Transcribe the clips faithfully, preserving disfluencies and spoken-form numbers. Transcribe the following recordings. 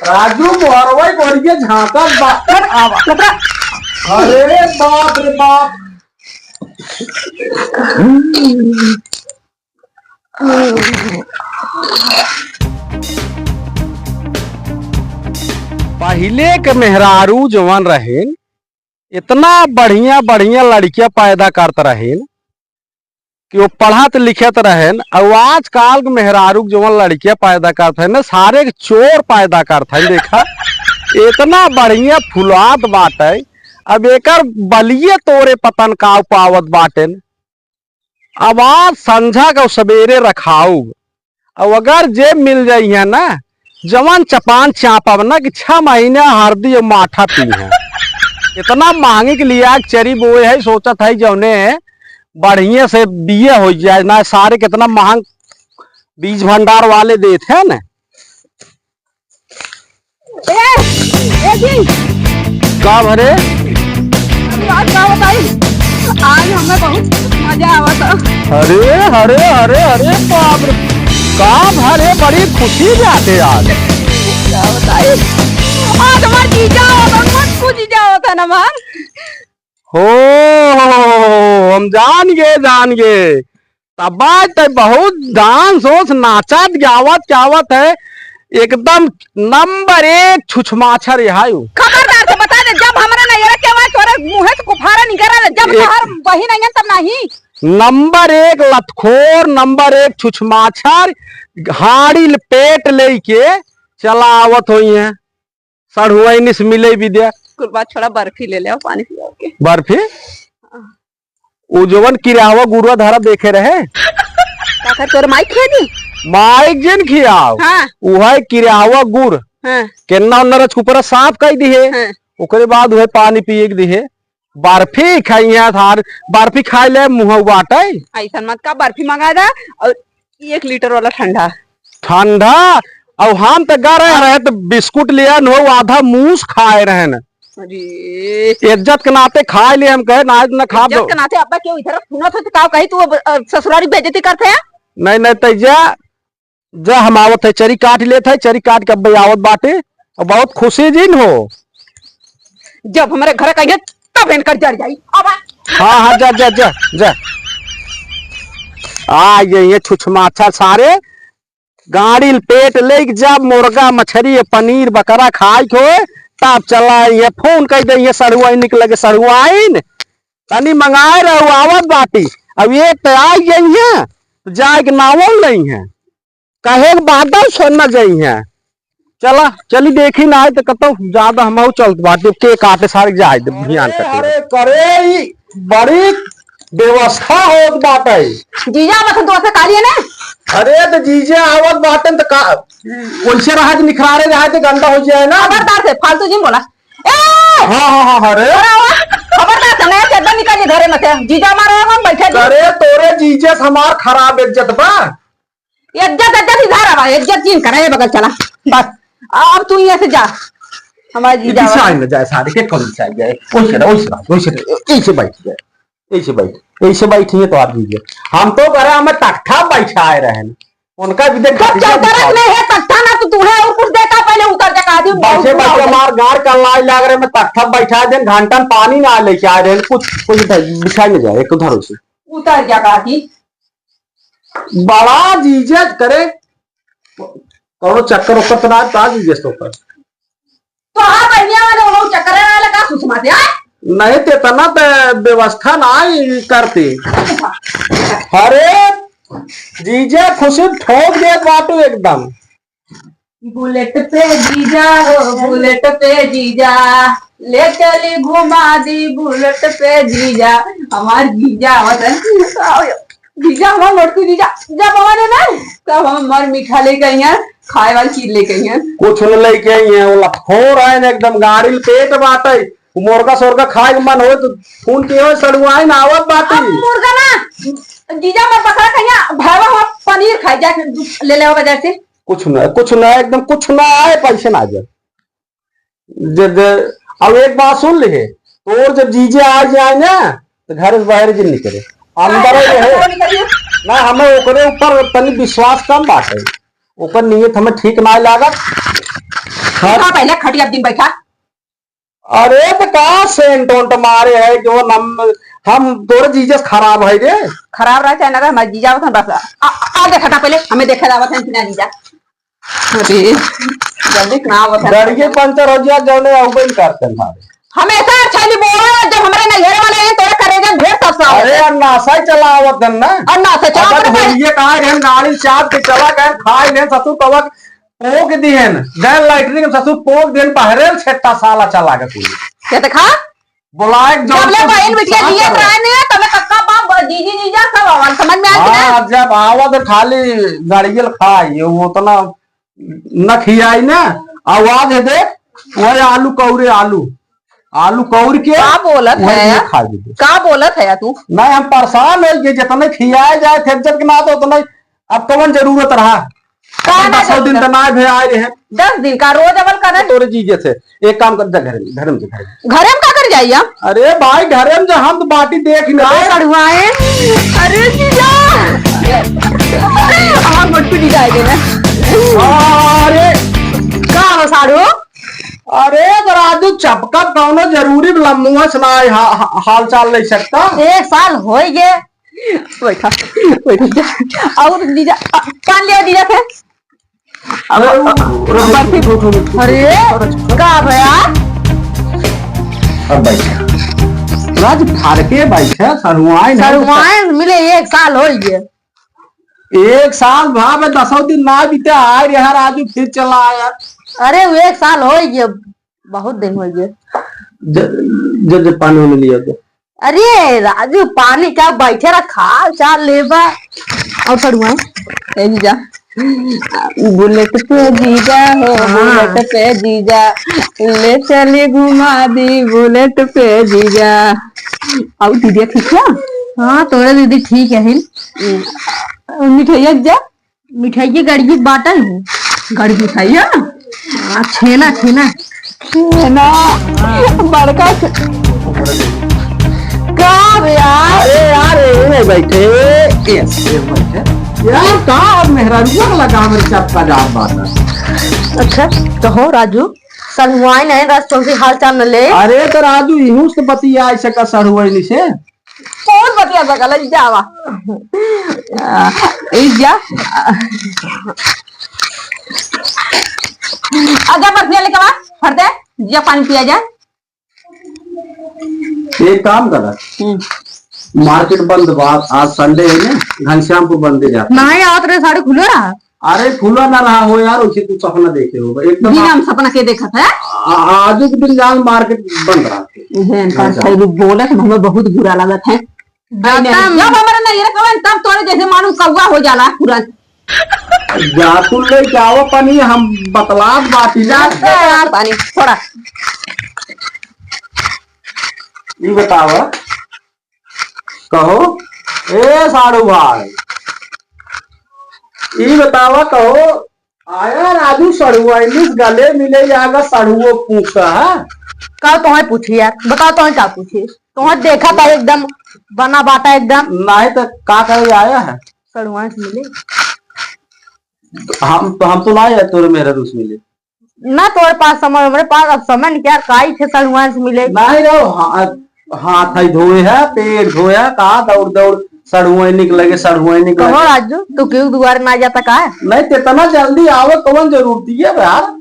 राजू मोहरवा गोरिये झांकत बा। आवा। अरे बाप रे बाप। पहिले के मेहरारू जवन रहेन, इतना बढ़िया बढ़िया लड़कियां पैदा करत रहेन कि वो पढ़त लिखत रहेन। और आजकल के मेहरारू के जवन लड़कियां पैदा करत हैं ना, सारे के चोर पैदा करत हैं। देखा, इतना बढ़िया फुलात बाटे, अब एकर बलिये तोरे पतन का पावत बाटेन। अब आज संझा का सवेरे रखाऊ, अब अगर जे मिल जाई है ना, जवन चपान चापब ना कि छह महीने हरदी और माठा पी है। इतना महंगी के लिया के चरी बोए है, सोचत है जौने बढ़िया से बिया हो जाए ना, सारे कितना महंग बीज भंडार वाले देत है ना। ए, ए जी। का भरे? अरे आज का बताई, आज हमें बहुत मजा आवत है। अरे, अरे, अरे, अरे, बाप रे, का भरे, बड़ी खुशी बाटे आज। का बताई, आज हमार जीजा आवत है, मत पूछी जावत है ना हमार। हो, हम जान गए, जान गए। तब आज तक बहुत डांस ओंस नाचत गावत गावत है, एकदम नंबर एक छुछमाछर है उ। खबरदार से बता दे, जब हमरा नैहरा के आवाज तोरे मुंह से कुफारा निकल रहा, जब एक तोहर बहिन आइयन तब नहीं। नंबर एक लतखोर, नंबर एक छुछमाछर, हाड़ी लपेट लेके चला आवत होई है। सढ़ुआइन से मिले विद्या। कुल बात छोड़ा, बर्फी ले ले आओ, पानी पियाओ के। बर्फी? हाँ। उ जवन किरावा गुरुआ धरा देखे रहे। काकर तोर माइक खिया दी? माइक जिन खियाओ। हाँ। उहे किरावा गुर। हाँ। केन्ना ओन्ना रच कुपरा साफ कई दिहे। हाँ। ओकरे बाद उहे पानी पिए के दिहे। बर्फी खाइया थार, बर्फी खाए ले मुँह बाटे। ऐसन मत का, बर्फी मंगा दा और एक लीटर वाला ठंडा। ठंडा? और हम तो गा रहे, रहे तो बिस्कुट लिया न हो, आधा मूस खाए रहे न। अरे। इज्जत के नाते खाए ले हम कहे, ना, ना खा इज्जत दो। के नाते अब्बा क्यों इधर सुनत हो तो का कही तू अब, अ, ससुरारी बेइज्जती करते हैं? नहीं, नहीं, तो जा, जा हम आवत है, चरी काट लेत है, चरी काट के अब्बा आवत बाटे। और बहुत खुशी जिन हो। जब हमारे घर कहिए तब इनकर जर जाई। अब आ। हाँ, हाँ, जा, जा, जा, जा। आ ये, ये छुछमाछर सारे गाड़ी लपेट लेके जब मुर्गा, मछरी, पनीर, बकरा खाए के होए, तब चला ये फोन कर दे, ये सढ़ुआइन निकल के सढ़ुआइन तनी मंगाए रहो, आवत बाटी। अब ये तो आ गई है, तो जाए के नावल नहीं है। कहे के बादल सोना जाई है। चला, चली देखी ना, तो कतो ज्यादा हम चलत बाटे, के काटे सारे जाए दे, ध्यान अरे, कटे। अरे, करे, ई बड़ी व्यवस्था होत बाटे। जीजा, बस दोस्त काली है ना? अरे, तो जीजा आवत बाटे, तो का, वैसे रहा, तो निखरारे रहा, तो गंदा हो जाए ना। खबरदार से, फालतू जिन बोला। ए! हाँ, हाँ, हाँ, अरे। अरे, खबरदार से, नया चड्डा निकाल के घरे में से। जीजा मारे हम बैठे थे। अरे, तोरे जीजा से हमार खराब इज्जत बा। इज्जत, इज्जत इधर आवा, इज्जत जिन करे, बगल चला। बस, अब तू यहाँ से जा। हमारे ये जीजा पीछे आवा। आए ना जाए, सारे के कौन पीछे आए जाए? ओइसे रह, ओइसे रह, ओइसे रह, ऐसे बैठ जाए, ऐसे बैठ, ऐसे बैठी है तो आप दीजिए। हम तो करे, हमें तख्ता बैठाए रहे हैं। उनका भी देख, जब चौतरस में है तख्ता ना, तो तू है और कुछ देखा, पहले उतर जा, कहा दी, बैठे, बहुत बैठे, हमार गार का लाई लाग रहे, मैं तख्ता बैठा दे, घंटा में पानी ना लेके आए रहे, कुछ, कुछ बिछाई ना जाए, एक उधर से। उतर जा, कहा दी। बड़ा जीजत करे, कौनो चक्कर ओकर तो ना, का जीजत ओकर? तो हाँ, बढ़िया वाले वो चक्कर वाला का सुषमा से, हाँ? नहीं, ते इतना तो व्यवस्था ना ही करती। अरे, जीजा खुशी ठोक दे बाटू एकदम। बुलेट पे जीजा हो, बुलेट पे जीजा, ले चली घुमा दी बुलेट पे जीजा। हमार जीजा आवत है। जीजा, हमार मोटकू जीजा, जब आवे ना, तब हम हमार मीठा लेके आई हैं, खाए वाली चीज लेके आई हैं। कुछ न लेके आई हैं, वो लतखोर है ना, एकदम गाड़ी लपेट बाटे। मुर्गा सोरगा खाए के मन होए तो फोन किए हो, सड़ुआइन आवत बाटे। अब मुर्गा ना, जीजा, हमार बकरा कहिया, भावा हमार पनीर खाए, जाके ले ले बाजार से। कुछ ना, कुछ ना, एकदम कुछ ना आए, पैसे ना जाए। जे, जे, अब एक बात सुन ले, तोर जब जीजे आ जाए ना, तो घर से बाहर जिन निकले, अंदर ही रहे। ना, हमें ओकरे ऊपर तनी विश्वास कम बाटे, ओकर नीयत हमें ठीक ना लागत। खा पहले खटिया दिन बैठा। अरे तो का सेंट ओंट मारे है जो नम-, हम तोरे जीजा से खराब है रे। खराब रहा चाहे ना रहा, हमारे जीजा होत हैं बस। आ, आ, आ देखा था पहले, हमें देखे जावत है कि ना जीजा। अरे, जल्दी से ना आवत है। गाड़ी के पंचर हो गया, जौने अउबे न करते हैं हमारे। हमेशा अच्छा नहीं बोला, जब हमारे नैहर वाले हैं, तोरा करेजा ढेर सब साल अरे, है। और नासा ही चला आवत है ना। और नासा चला अगर आवत है। होइए कहा गए, गाड़ी चाप के चला गए, खाए लेन, ससुर कवा पोंक दिहन, गैन लैट्रिन में ससुर पोंक दिहन, बहरेल छेट्टा साला चला के कुल। ये देखा? बोला एक जब ले बहन बिटिया जियत रहे ने, तबे कक्का बाप, जीजी जीजा सब आवन, समझ में आइल कि ना? हाँ, जब आवत खाली गाड़ियल खाई, ये उतना न खियाई ना, आवाज है देख, वही आलू कौरे आलू, आलू कौर के का बोलत वही है? खा दे। का बोलत है तू? नहीं, हम परेशान हो गए, जितने खियाए जाए थे इज्जत के नाते उतने अब कौन जरूरत रहा? का अब ना दसों दिन जरूरत? तो ना भे आए रहे। दस दिन का रोज अवल करे? तोरे जीजे से। एक काम कर, जा घरे में, घरे में जा, घरे में। घरे में का कर जाई हम? अरे भाई, घरे में जा, हम तो बाटी देख ही का नहीं। सड़ुआए? अरे जीजा! हमार मोटकू जीजा आए गए ना। अरे! का हो साढ़ू? अरे तो राजू चपकत कौनो जरूरी लम्बुआ सुनाए हा-, हा-, हाल चाल ले सकता। एक साल हो गए। बैठा, बैठा जा। और जीजा, आ, पान ले आओ जीजा से। अब, अरे, अब, उठ, उठ, बर्फी। उठ, उठ, उठ, उठ, अरे, उठ, उठ, उठ। का भया? अब बैठ। राज फाड़ के बैठ, सड़ुआइन है। सड़ुआइन मिले एक साल हो गए। एक साल भा में दसों दिन ना बीते, आए रहा राजू फिर चला आया। अरे, वो एक साल हो गए। बहुत दिन हो गए। ज-, ज-, ज-, पानी में लिया तो। अरे राजू, पानी का बैठे रहा, खा, चार लेबा। और सड़ुआ, ए जीजा, बुलेट पे जीजा हो, हाँ। बुलेट पे जीजा, ले चली घुमा दी बुलेट पे जीजा। और दीदी ठीक है? हाँ, तोरे दीदी ठीक है। मिठाइया जा। मिठाई के गड़िया बाटल है। गड़िया खाइया? हाँ, छेना, छेना। छेना। बड़का छे-, का बे यार? अरे यार, ये नहीं बैठे। ये, ये बैठे। यार, का अब मेहरारुआ का लगा मेरे साथ का जात बात है। अच्छा, कहो राजू, सड़ुआइन है, रस चौकी हाल चाल न ले। अरे तो राजू, इहू से बतिया ऐसे का सड़ुआइन से? कौन बतिया सकल है, जावा। आ, ए जा। आजा बर्फिया लेके बा, फट दे, जिया पानी पिया जाए। एक काम करा, हम्म। मार्केट बंद बा, आज संडे है ना, घनश्यामपुर बंद है जाता। नहीं, आवत रहे साढ़े खुलो रहा। अरे खुला ना रहा हो यार, उसे तू सपना देखे हो एकदम। बिना हम सपना के देखत है। आ-, आज के दिन जान मार्केट बंद रहा। इहे इनका अच्छा। सही बोलत, हमें बहुत बुरा लगत है। जब हमारा नहीं रखवन, तब तोरे जैसे मालूम कौआ हो जाला तुरंत। जा तू ले जाओ पानी, हम बतलात बाटी ना। जा, जा, पानी, थोड़ा। ई बतावा, कहो, ए साढ़ू भाई, ई बतावा, कहो, आया राजू सड़ुआ, इलिस गले मिले जाएगा, सड़ुओ पूछा है। का तोहे पूछी यार, बताओ तोहे का पूछी? तोहे देखा था एकदम बना बाटा एकदम। नहीं तो का करे आया है? सड़ुआ से मिले। हम तो, हम तो ना आया तोरे मेहरारू से मिले। ना तोरे पास समय, हमरे पास अब समय नहीं यार, काई थे सड़ुआन से मिले। नहीं रहो, हा-, हाथ है धोए है, पेट धोए है, का दौड़ दौड़ सड़ुआइन के लगे, सड़ुआइन के कहो लगे। राजू, तू क्यों दुआर ना जाता का? नहीं, तेतना जल्दी आवे, कौन जरूरत है यार?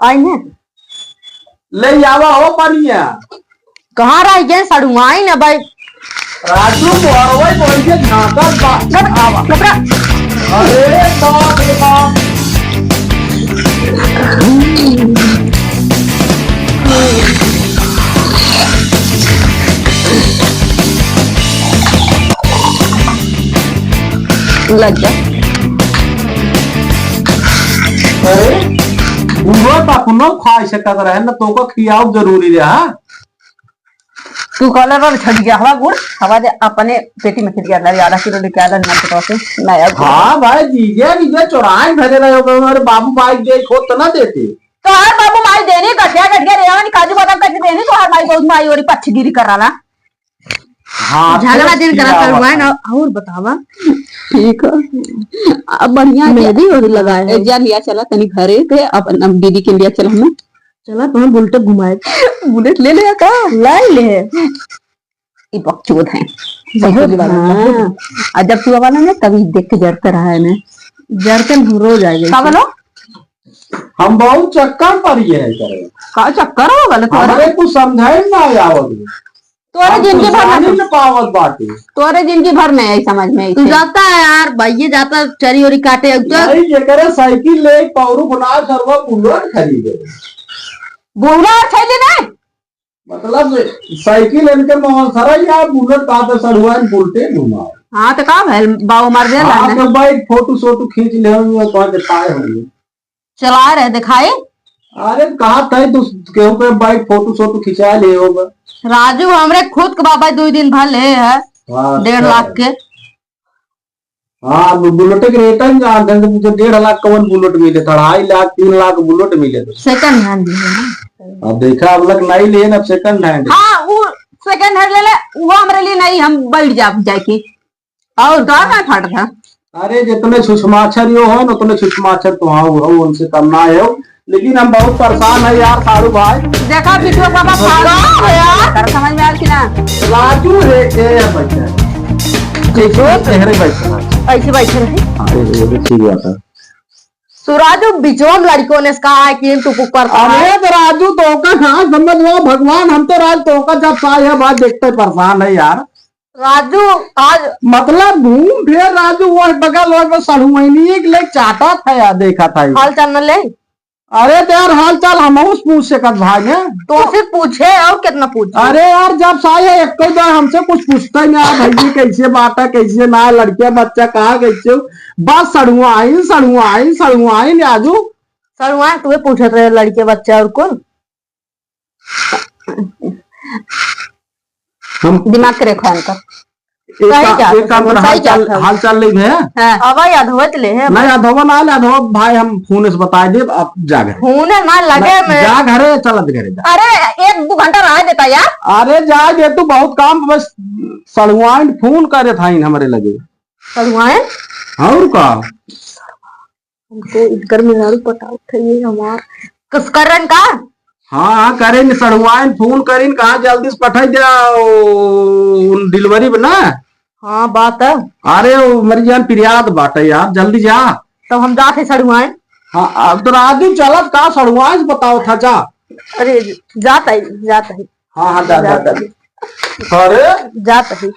आई ना। ले आवा हो पनिया। कहाँ रह गए सड़ुआइन भाई? राजू, मोहरवा बोल के झांकत बा। गप-, आवा। गपरा। अरे बाप रे बाप। लग जा। अरे, बुढ़वा त अपनो खाई सकत रहे न, तोको खियाव जरूरी रहा। तू कहले रह छट गया हवा गुड़, हवा दे अपने पेटी में फिर गया, आधा किलो लेके आधा नमक तो से नया गुड़। हाँ भाई, जीजे, जीजे चोराए धरे रहे हो, अरे बाबू माई दे, खोद तो ना देते। तो हर बाबू माई देनी, गठिया, गठिया रे, आवन काजू बादाम कैसे देनी, तो हर माई बहुत माई और पच्छगिरी कर रहा। हाँ, झगड़ा जिन करा, सड़ुआइन। और बतावा। ठीक है, अब बढ़िया है। मेहंदी ओहरी लगाए है। जा लिया चला तनी घरे के, अब, अब दीदी के लिया चला हमें। चला, तुम्हें बुलेट घुमाए। बुलेट ले ले का? लाई ले। ई बकचोद है। बहुत बड़ा, हाँ। बहुत। और जब तू आवा ना, तभी देख के जरते रहा है ने। जरते हम रोज आएंगे। का बोलो? हम बहुत चक्कर पर ये है करे। का चक्कर हो गल तोरे? हमरे कुछ समझाए ना आवत। तोरे हम जिंदगी कुछ भर जाने में न पावत बाटे। तोरे जिंदगी भर नहीं आई समझ में आई तू से। जाता है यार, भैया जाता चरी ओरी काटे अब तो। नहीं, जेकरे साइकिल ले पौरू बना सरवा बुलेट खरीदे। बुलेट खरीदे नहीं? मतलब साइकिल इनके मौसरा या बुलेट का तो सड़ुआइन बुलेटे घुमाओ। हाँ, तो का भइल? बाऊ मार देला हाँ, ना। तो भाई फोटो सोटो खींच ले होंगे, तो आज पाए होंगे। चला रहे दिखाई। अरे कहा था तू केहू के भाई फोटो सोटो खिंचा ले होगा। राजू, हमरे खुद के बाबा दो दिन भर ले है। हाँ, डेढ़ अच्छा। लाख के। हाँ, बु-, बुलेट के रेट है, जहाँ ढंग से पूछे, डेढ़ लाख कवन बुलेट मिले था, अढ़ाई लाख, तीन लाख बुलेट मिले थे। सेकंड हैंड है ना? अब देखा, अब लग नहीं लिए ना, सेकंड हैंड। हाँ, वो सेकंड हैंड ले ले, वो हमरे लिए नहीं, हम बैठ जा जाके। और का, का फाट था? अरे, जितने छुछमाछर यो हो ना, उतने छुछमाछर तो हाँ हो, उनसे कम ना हो। लेकिन हम बहुत परेशान है यार, साड़ू भाई। देखा, बिटुआ बाबा फाड़ू है यार। कर समझ में आयल कि ना? राजू है, ए, ए, बैठे। ठीक है, चेहरे बैठे। ऐसे बैठे रहे। हाँ, ये, ये भी ठीक बात है। सुराजू, बिचवा में लड़कों ने इसका आए कि तू कुकर का अरे, तो राजू, तो का ना समझ लो, भगवान, हम तो राज तो का जब से आए हैं, बात देखते परेशान है यार। राजू, आज मतलब घूम फिर राजू, वो बगल, वो बगल, सड़ुआइनी एक ले चाटा था यार, देखा था ये। हाल चाल न ले? अरे तो यार, हाल चाल हमहू से पूछ सकत भाई ने। तो से पूछे और कितना पूछे? अरे यार, जब से आए है, एक कोई बार हमसे कुछ पूछता ही नहीं, "आ भैया, कैसे बात है, कैसे ना, लड़के बच्चा कहाँ, कैसे हो?" बस सड़ुआइन, सड़ुआइन, सड़ुआइन, आजू। सड़ुआइन तुम्हें पूछत रहे, लड़के बच्चा और कौन? हम दिमाग के रेखा इनका। एक सही का-, जात एक काम है, कर, सही हाल चाल, जात है। हाल चाल ले भैया। हाँ। अब याद होत ले है। ना याद होगा, ना याद होगा भाई, हम फोन से बताए देब, आप जा घरे। फोन है ना लगे ना, में। जा घरे, चलत घरे जा। अरे, एक दो घंटा रह देता यार। अरे, जा दे तू, बहुत काम, बस सड़ुआइन फोन करे था इन हमरे लगे। सड़ुआइन? और का? हमको इनकर मेहरारू पटावत है ये हमार। कुछ कर रहे हैं का? हाँ, हाँ, करेन, सड़ुआइन फोन करिन, कहा जल्दी से पठाई दे, ओ, उन डिलीवरी में ना। हाँ, बात है। अरे, वो मरी जान पिरियाद बाटे यार, जल्दी जा। तो हम जात है सड़ुआइन। हाँ, अब तो राजू चलत का सड़ुआइन से बताओ था, जा। अरे, जात है, जात है। हाँ, हाँ, जा, जा, जा, जा। जा। अरे। जात है।